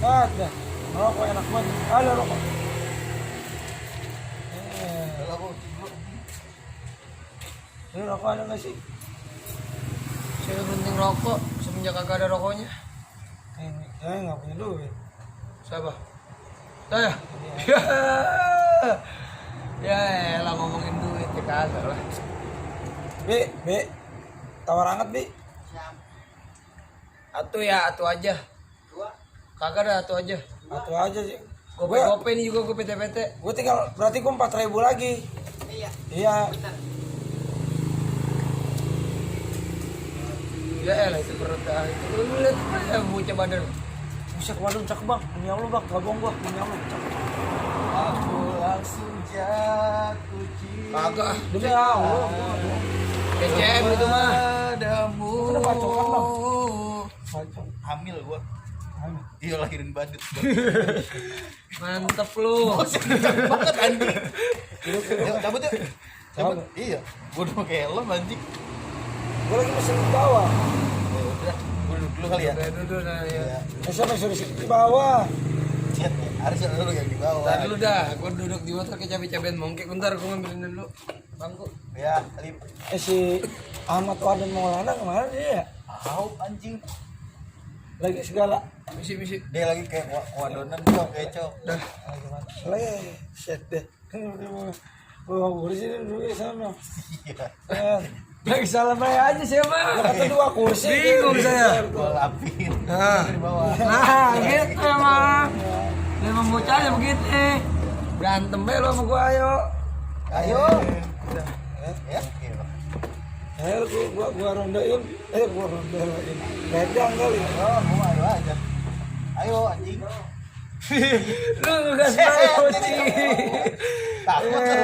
Ada. Rokok enak banget. Ada rokok. Ini rokok ada nggak sih? Saya penting rokok semenjak kagak ada rokoknya. Ini saya nggak punya duit. Siapa? Saya. Ya, elah ngomongin duit ya kagak lah. B, tawar hangat B. Atuh ya, atuh aja. Kagak ada atuh aja. Atau aja sih. Gope ini juga gue PT. Gue tinggal berarti gue 4.000 lagi. Iya. Ya elah itu perut itu. Lu lihat ya bocah badan. Bisa ke Bandung cakep bang. Demi Allah bang, gak bohong gua. Demi Allah cakep. Aku langsung jatuh cinta. Kagak. Demi Allah. BCM itu mah. Padamu. Udah pacokan bang. Pacok. Hamil gua. Ayo. Iya lahirin badut. Mantep lu. Banget anjing. Yuk, cabut yuk. Cabut. Cabut. Iya. Gua udah pakai helm anjing. Gue lagi pesen di bawah. Ya udah, gua duduk dulu kali ya. Udah duduk nah ya. Iya. Siapa yang suruh di bawah? Siap ya. Harusnya lu yang di bawah. Tadi dulu dah, gua duduk di motor kayak cabai-cabean mongkek. Bentar gua ngambilin dulu bangku. Ya, Lip. Si Ahmad Wardan Maulana kemana dia ya? Au anjing. Lagi segala. Misi. Dia lagi kayak wadonan cok, kayak cok. Dah. Lagi set deh. Bawa kursi dulu di sana. Iya. Lagi salah bayar aja siapa? Kata 2 kursi. Bingung saya. Gua lapin. Nah. Di bawah. Nah, gitu emang. Dia membocahnya begitu. Berantem be lo sama gua ayo. Ayo. Udah. Ya, iya. Ayo gua rondain. Gua rondain. Pedang kali. Oh, mau ayo aja. Ayo anjing. Lu ngegas banget bocil. Takut lu.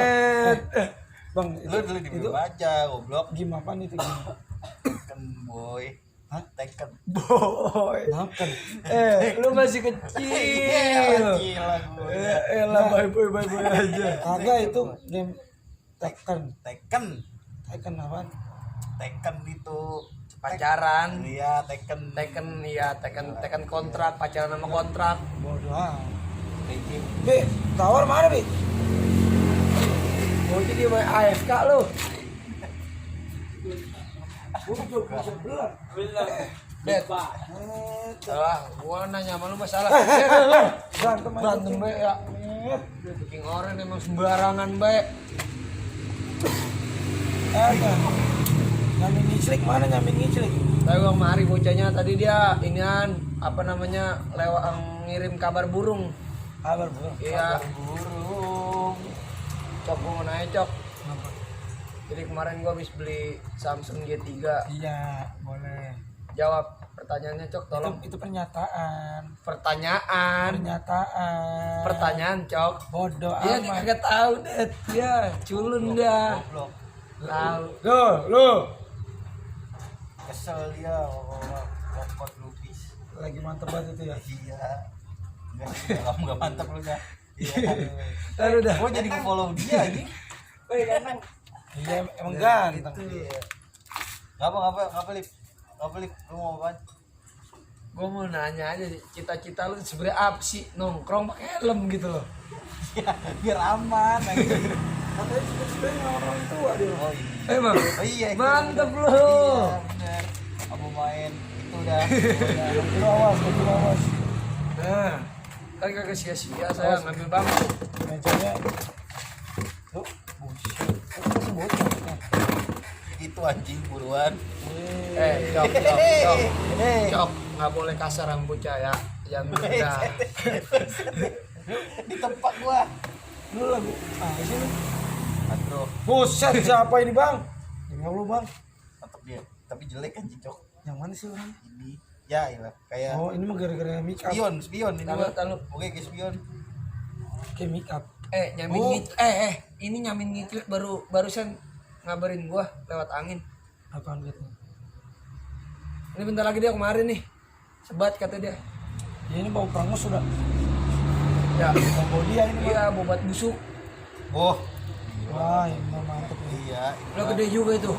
Bang, Lu dulu itu baca goblok. game apaan itu game? Kan boy. Hah? Tekken. Boy. Makan. Lu masih Iya, kecil. gila gue. Elah boy aja. Kagak itu game Tekken. Tekken Apaan? Tekken itu Pacaran. Iya, Tekken. Tekken kontrak, pacaran sama kontrak. Bodoh amat. Tekken. Bi, tawar mana Bi? Oh jadi main AFK lu. Gua juga sebelah. Det. Salah, gua nanya sama lu masalah. Berantem Be ya. Bikin orang emang sembarangan be. Nyamin ngiclik mana nyamin ngiclik? Tapi bang Mari bocahnya tadi dia inian apa namanya lewat ngirim kabar burung. Kabar bro. Iya. Burung. Cok gua mau nanya cok. Kenapa? Jadi kemarin gua habis beli Samsung G3. Iya, boleh. Jawab pertanyaannya cok tolong. Itu pernyataan. Pertanyaan. Pertanyaan cok. Bodoh Dia amat. kagak tahu deh. Dia culun dah. Goblok. Tahu. Lu Kesel dia kokot lupis. lagi mantep banget itu ya. Iya. Enggak mantap lu dah. Iya. Aduh dah. Gua jadi nge-follow dia anjing. Iya emang ganteng. Iya. Ngapa Lip? Lu mau apaan? Gue mau nanya aja sih, cita-cita lu sebenarnya apa sih nongkrong pakai helm gitu loh? Ya, biar aman anjing. Katanya cita-citanya orang tua dia. Oh iya. Emang? Oh iya. itu. Mantep lu. Iya, bener. Apa main itu dah. Lu awas. Nah, kan kagak sia-sia saya ngambil bangku. Mejanya. Tuh, buset. Masih bocor. Itu anjing buruan. Cok, nggak boleh kasar sama bocah ya. Jangan mudah. Di tempat gua. Lu lagu. Sih lu. Aduh, Buset, siapa ini, Bang? Demi Allah, Bang. mantap dia. Tapi jelek anjing cok. Yang mana sih orang? Ini ya iyalah kayak Oh, ini mah gara-gara make up. spion ini mah. Tahu. Oke, kayak spion. Kayak make up. Nyamin Oh. ngit. Ini nyamin ngit barusan ngabarin gua lewat angin. Apaan gitu? Ini bentar lagi dia kemarin nih. Sebat kata dia. Ya ini bau perangus sudah. Ya, Bau dia ini. iya bobat busuk. Oh, Wah, ini mah mantep nih. iya. Lo gede juga itu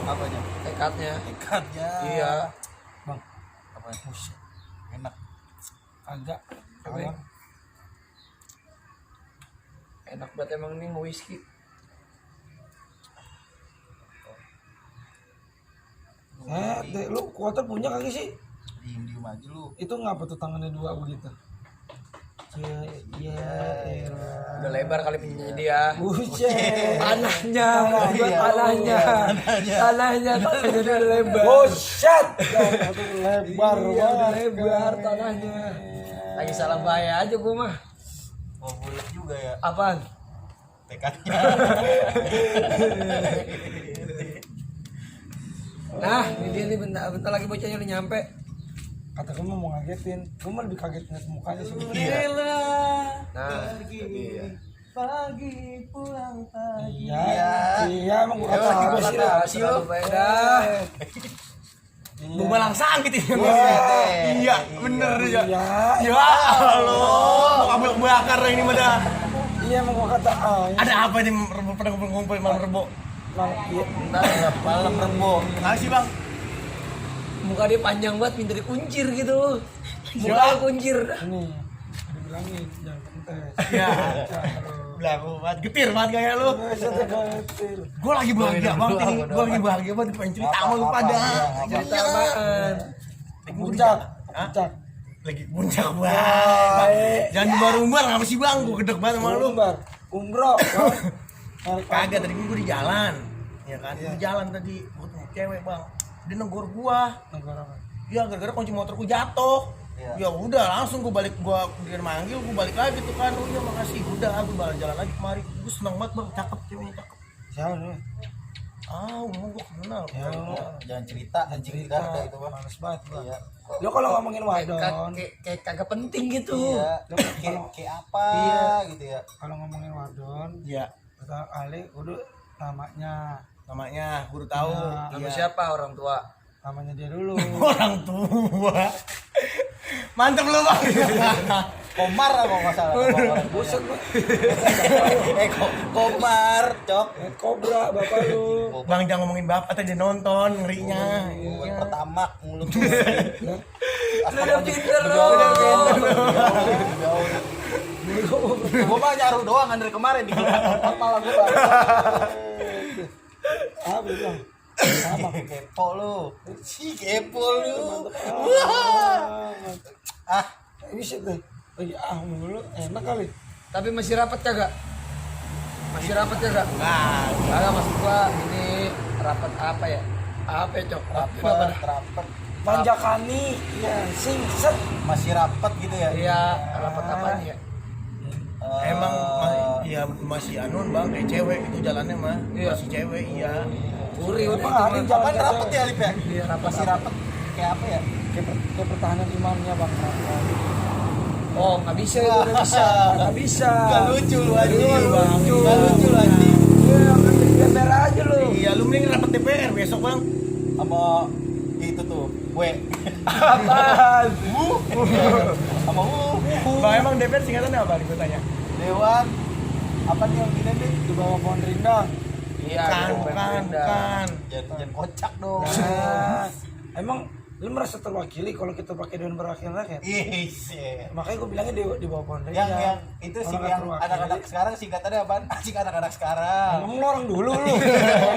Apanya? tekadnya. Ikannya. Iya. Bang, Apa? Buset. Enak. Agak. Oke. Enak banget emang nih whisky. Lu kuota punya kagak sih? Diem aja lu. Itu ngapa tuh tangannya dua begitu? Iya, Udah lebar kali pinggirnya dia. buset. Tanahnya, Tanahnya. tanahnya udah lebar. Buset. Itu lebar Iya, udah banget. lebar tanahnya. Lagi salah bayar aja gua mah. Oh bulat juga ya Apaan? tekadnya. Nah, ini dia nih bentar lagi bocahnya udah nyampe. Kata gue mau ngagetin, gue mah lebih kaget ngeliat mukanya sih. Nah, Pagi pulang pagi. Iya, emang gue kata lagi apa gua sih kata lo? sih lo. Dah. Bunga langsang gitu ya. Iya, bener Iya, Ya Allah, mau bakar ini mah dah. iya emang gue kata Ada apa nih rebo pada ngumpul malam rebo? Iya. Malam rebo. Makasih bang. Muka dia panjang banget, minta dikuncir gitu. Muka kuncir. Ini dibilangin jangan kentes. Ya. Belagu banget, getir banget kayak lu. Gue lagi bahagia banget ini, gue lagi bahagia banget pengen cerita sama lu pada. Cerita apaan? Puncak, puncak. Lagi puncak banget. Jangan umbar-umbar ngapa sih bang? Gue gedek banget sama lu. Umbar, umroh. Kagak tadi gue di jalan, ya kan? Di jalan tadi, gue ketemu cewek bang. Dia negor gua. Negara apa? Ya gara-gara kunci motorku jatuh. Ya udah langsung gue balik, dia manggil gue balik lagi tuh kan. Oh iya makasih, udah gue balik jalan lagi kemari. Gue seneng banget bang, cakep ceweknya cakep. Siapa lu? Mau gue kenal. Ya, Jangan cerita dah itu bang. Males banget gua. Iya. Lo kalau ngomongin wadon, Kayak kagak penting gitu. lo kalau Kayak apa gitu ya. kalau ngomongin wadon, Iya. pertama kali udah Namanya gue udah tahu. Nah, Nama siapa orang tua? namanya dia dulu. Orang tua. Mantep lu bang. Komar apa nggak salah? Buset lu. Komar, cok. Kobra bapak lu. Bang jangan ngomongin bapak tadi nonton ngerinya. Pertama mulut. Udah pinter lo. Gua mah nyaru doang kan dari kemarin di malah gua. Ah, belum. Sama. Kepo lu. Si kepo lu. Ah, ini sih tuh. Lagi mulu enak kali. Tapi masih rapat kagak? Masih rapat kagak? Nah, Kagak maksud gua ini rapat apa ya? Apa ya, Cok? rapet. Manjakani, ya, singset. Masih rapet gitu ya. Iya, rapat apanya ya? Emang ya masih anun bang kayak cewek itu jalannya mah. Iya. Masih cewek iya. Puri udah Apa hari itu mah. jalan Apaan rapet ya Alif ya? Iya, rapat Masih rapet kayak apa ya? Kayak pertahanan imannya bang. Oh, nggak bisa itu, nggak bisa. Nggak bisa. Gak lucu lu anjing. Lucu. Gak lucu lu anjing. Iya, kan jadi DPR aja lu. Iya, lu mending rapet DPR besok bang. Sama itu tuh, gue. Apaan? Sama Bang, emang DPR singkatannya apa nih gue tanya? Dewan. Apa nih yang gini deh? Di bawah pohon rindang. Iya, Bukan. Jangan kocak dong. Nah, emang lu merasa terwakili kalau kita pakai Dewan Perwakilan Rakyat? Ih, Makanya gue bilangnya di bawah pohon rindang. yang itu sih Orang yang terwakili. anak-anak sekarang singkatannya apaan? Asik anak-anak sekarang. Emang lu orang dulu lu.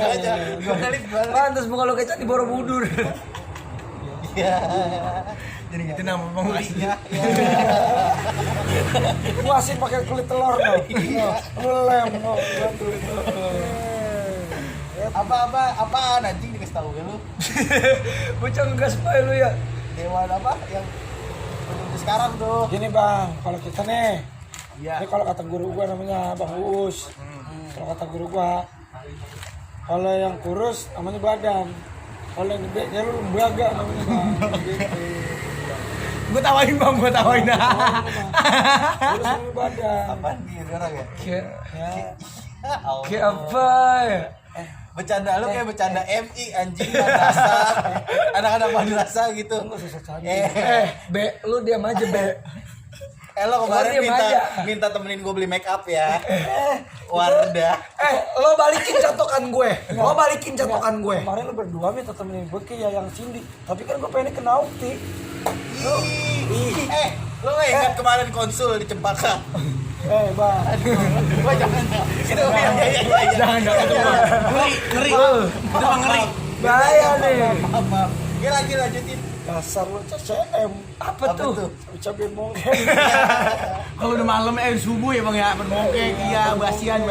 Aja. Gimana Lip? Pantes muka lo kayak di Borobudur. Iya. Jadi gitu nama pengulinya. Gua asik pakai kulit telur no. Lu lem no, kulit telur. Apaan anjing dikasih tahu ya lu? Bocah ngegas bae lu ya. Dewan apa yang untuk sekarang tuh? Gini bang, kalau kita nih, Iya. ini kalau kata guru gua namanya Bang Uus. Kalau kata guru gua, kalau yang kurus namanya badan, kalau yang gede ya lu lembaga namanya bang. Gitu. Gue tawain bang, gue tawain. Kurus namanya badan. Apaan dia orang ya? Kayak Ya. kayak apa ya? Bercanda lu kayak bercanda MI anjing madrasah. Anak-anak madrasah gitu. Nggak susah cari. B, lu diam aja, B. Lo kemarin Lo diem aja. minta temenin gue beli make up ya. Wardah. Lo balikin catokan gue. Lo balikin catokan gue. Kemarin lu berdua minta temenin gue ke Yayang Cindy, tapi kan gue pengen ke Nauti. Lo nggak ingat kemarin konsul di Cempaka? Bang. Gua jangan. Itu ya. Jangan itu mah. Ngeri. Itu mah ngeri. Bahaya nih. Maaf. Ya lanjutin. Dasar lu CCM. Apa tuh? Ucapin mongke. Kalau udah malam subuh ya Bang ya, bermongkek, iya, basian.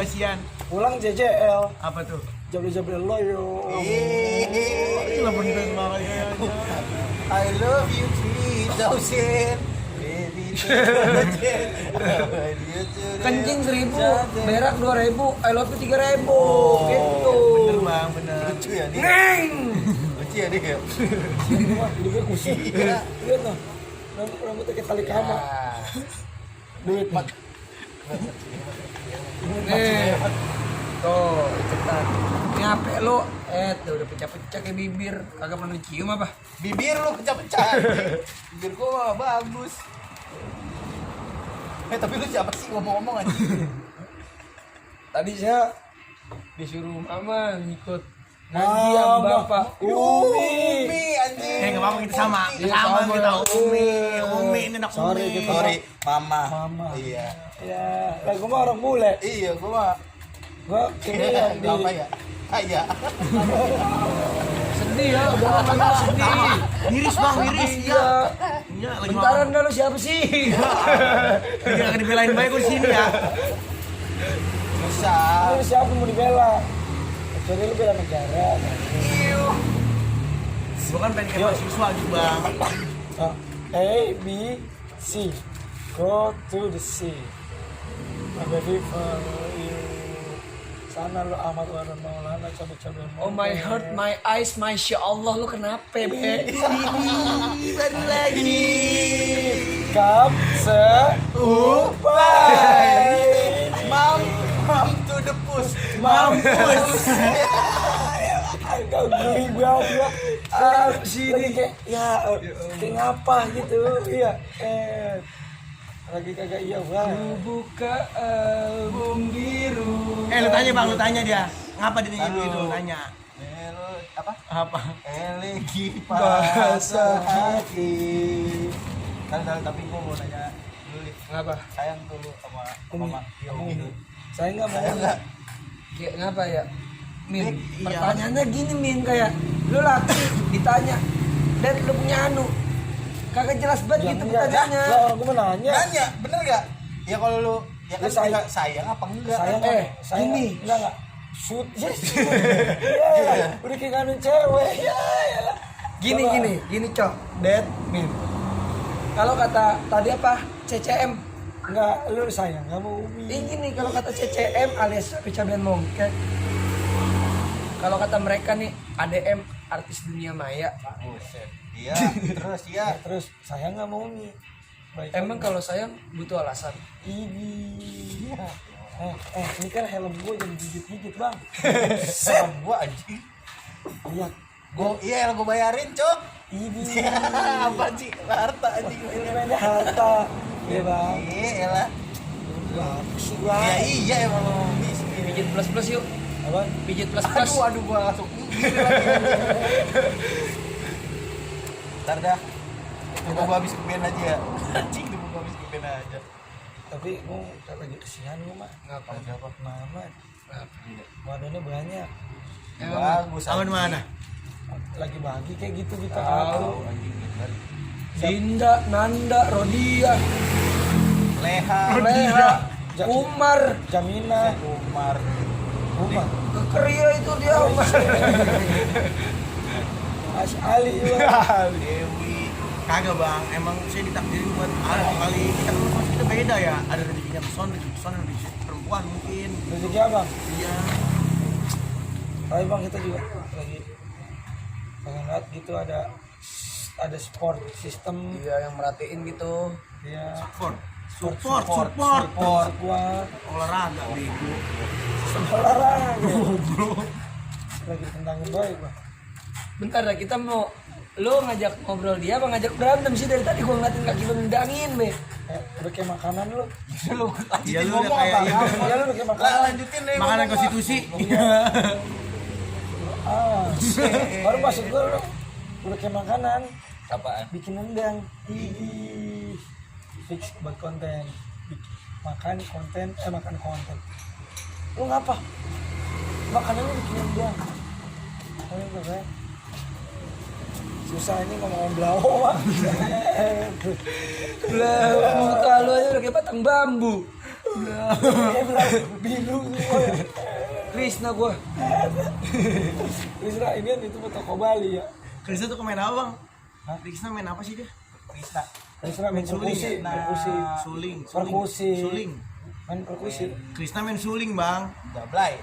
Pulang JJL. Apa tuh? Jabel-jabel lo yo. Gila bener makanya. I love you 3000. Baby. Kencing 1000, berak 2000, I love you 3000. Gitu. Bener Bang, bener. Lucu ya dia. Neng. Lucu ya dia. Wah, hidupnya kusut. Lihat noh. Rambutnya kayak tali kama. Duit. Nih. Tuh, cepetan. Ini HP lo, udah pecah-pecah kayak bibir. Kagak pernah cium apa? Bibir lu pecah-pecah. Bibir gua bagus. Tapi lu siapa sih ngomong-ngomong aja? Tadi saya disuruh mama ngikut ngaji sama bapak. Umi. Anjing. Enggak apa-apa kita sama. Iya, Sama sama. kita Umi ini anak Sorry, Umi. kita- Sorry, Mama. Mama. Iya. Ya, lah gua mah orang bule. Iya, gua mah Gua kini yang di apa ya? Kaya. Sedih ya, udah lama sedih. Miris Bang, miris. Iya. Iya, lagi Bentaran dah lu siapa sih? Lagi akan dibelain baik di sini ya. Bisa. Lu siapa mau dibela? Jadi lu bela negara. Gua kan pengen kayak mahasiswa gitu Bang. A, B, C. Go to the sea. My baby for you. Sana lu amat warna maulana cabai-cabai. Oh my heart, my eyes, Masya Allah, lu kenapa be? Baru lagi. Kap seupai. Mam to the push. Mampus. Kau geli banget ya. Lagi kayak kayak ngapa gitu. Iya. Lagi kagak iya banget. Ku buka album biru. Lu tanya dia. Ngapa dia nyanyi itu? Tanya. Lu apa? Apa? Elegi Bahasa hati. Tapi gua mau nanya dulu. Ngapa? Sayang dulu sama mama. Umi. Saya nggak mau. Saya enggak. Kayak ngapa ya? Min, Iya. pertanyaannya gini Min, kayak lu laki ditanya, "Dad, lu punya anu?" Kagak jelas banget gitu pertanyaannya. Lah orang gua mau nanya. Nanya, bener gak? Ya kalau lu ya kan Lu sayang. sayang apa enggak? Sayang sayang gini. enggak. Shoot. Iya. Udah kayak kangen cewek. Iya. Gini, Cok. Dad, Min. Kalau kata tadi apa? CCM. Enggak, lu sayang kamu Umi. Ini kalau kata CCM alias cabai mongket. Kalau kata mereka nih ADM, artis dunia maya. Buset. Iya, terus ya. Terus sayang nggak mau Umi. Baik. Emang kalau sayang butuh alasan. Ini. Ini kan helm gue jadi gigit-gigit bang. Sama gua anjing. Iya. Iya, gua bayarin, Cok. Ini. Apa sih? Harta anjing. Ini mainnya harta. Iya bang. Iya lah. Bagus sih Ya bang. iya emang lu miskin. Pijit plus yuk. Apa? Pijit plus. Aduh gua langsung gini lagi. Ntar dah. Gua habis ke band aja ya. Anjing gua habis ke band aja. Tapi gue lagi kesian gue mah. Ngapa? Dapat nama. Wadahnya banyak. Bagus. Aman mana? Lagi bagi kayak gitu kita. Tahu. Anjing gitu. Dinda, Nanda, Rodia, Leha. Umar, Jamina. Umar. Keria itu dia Umar. Mas Ali juga. Dewi. Kagak bang, emang saya ditakdirin buat kali kita kan masih kita beda ya. Ada rezekinya person, rezeki perempuan mungkin. Rezeki apa? Iya. Tapi bang kita juga lagi pengen lihat gitu ada sport system. Iya yang merhatiin gitu. Iya. Support. Kuat. Olahraga bego. Olahraga. Lagi tentangin baik bang. Bentar dah kita mau lo ngajak ngobrol dia apa ngajak berantem sih dari tadi gua ngeliatin kaki lu nendangin be. Udah kayak makanan lu. Lu Iya, lanjutin lu ngomong udah kayak Iya ini. iya. lu udah kayak makanan. Lanjutin deh. Iya. Makanan konstitusi. Baru maksud gue lu udah kayak makanan. Apaan? Bikin nendang. Ih. fix buat konten. Makan konten. Lu ngapa? Makanannya bikin doang. Oh itu kan. Susah ini ngomong belawo. Belawo muka lu aja udah kayak batang bambu. Biru. Krisna gua. Krisna ini itu toko Bali ya. Krisna tuh main apa bang? Hah? Krisna main apa sih dia? Krisna main perkusi. Suling. Main perkusi. Krisna main suling bang. Gablay.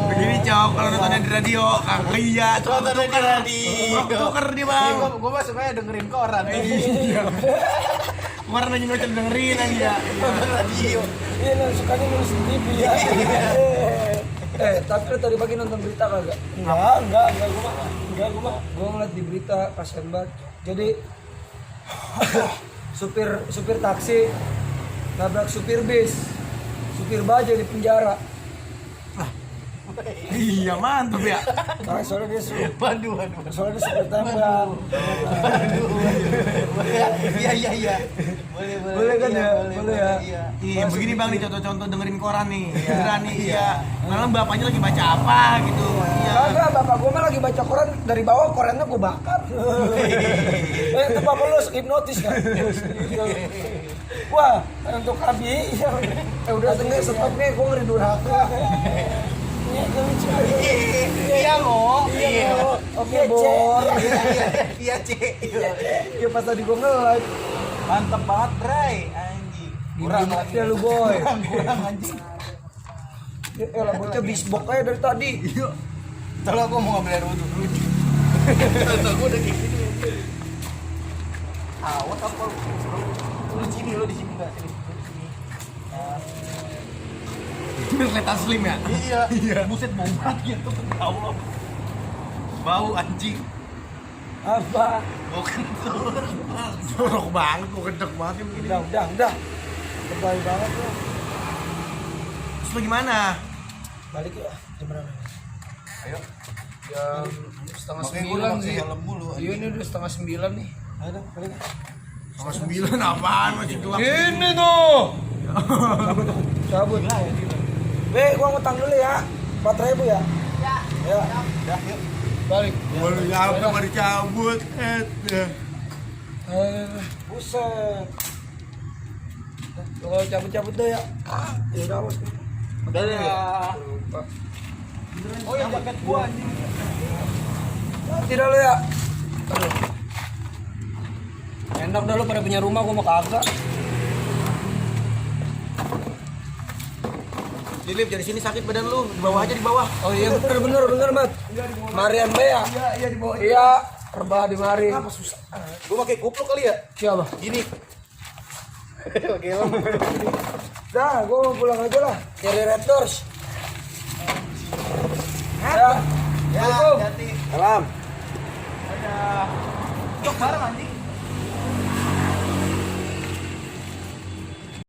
Begini cok, kalau nontonnya di radio, kagak iya. Nontonnya di radio. Tuker nih bang. Gue mah sukanya dengerin koran. Kemarin lagi ngocok dengerin aja. Nonton radio. Iya, lu sukanya nulis di TV ya. Tapi lu tadi pagi nonton berita kagak? Enggak gua mah. Gua ngeliat di berita kasihan banget. Jadi supir taksi nabrak supir bis. Supir baja di penjara. Iya mantap ya. Karena soalnya dia Waduh. soalnya dia supir tembak. Iya. Boleh kan ya? Boleh ya? Iya begini bang nih contoh-contoh dengerin koran nih. Beneran nih iya. Malam bapaknya lagi baca apa gitu. Iya. Kagak, bapak gua mah lagi baca koran dari bawah, korannya gua bakar. Itu bapak lu hipnotis kan? Wah, untuk Abi. Udah tengah stop nih, gua ngeri durhaka. Iya mo. Oke, Bor. Iya cek. Ya pas tadi gua nge-live. Mantap banget Bray. Anjing. Kurang ya lu, boy. Kurang anjing. Ya elah bocah bisbok aja dari tadi. Kalau aku mau ngambil air wudhu dulu. Kalau aku udah kayak gini. Awat apa lu? Lu di sini enggak sini. Ini kelihatan slim ya. Iya. Buset bau banget gitu. Allah. Bau anjing. Apa? Bau kentur. Jorok banget, gua kedek banget ya begini. Udah. Lebay banget lu. Terus lu gimana? Balik ya. Jam berapa? Ayo. Jam setengah Makanya gua 9 pakai sih. helm mulu. Iya ini udah setengah 9 nih. Ayo, balik. Sama 9 apaan masih gelap. Ini tuh. Cabut. Weh, gua ngutang dulu ya. 4.000 ya. Ya. Dah, yuk. Balik. Baru nyampe baru cabut. Buset. Kalau cabut-cabut deh ya. Ya udah awas. Udah deh. Lupa. Oh, yang jaket gua anjing. Tidak lo ya. Aduh. Enak dah lu pada punya rumah, gua mau kagak. Lilip dari sini sakit badan lu, di bawah aja di bawah. Oh iya bener Mat. Marian Bay ya? Iya di bawah. Iya, rebah di mari. Apa susah? Gua pakai kupluk kali ya? Siapa? Gini. Pakai helm. Dah, gua mau pulang aja lah. Cari Red Doors. Ya. Ya, Assalamualaikum. hati. Salam. Ada. Cok bareng anjing.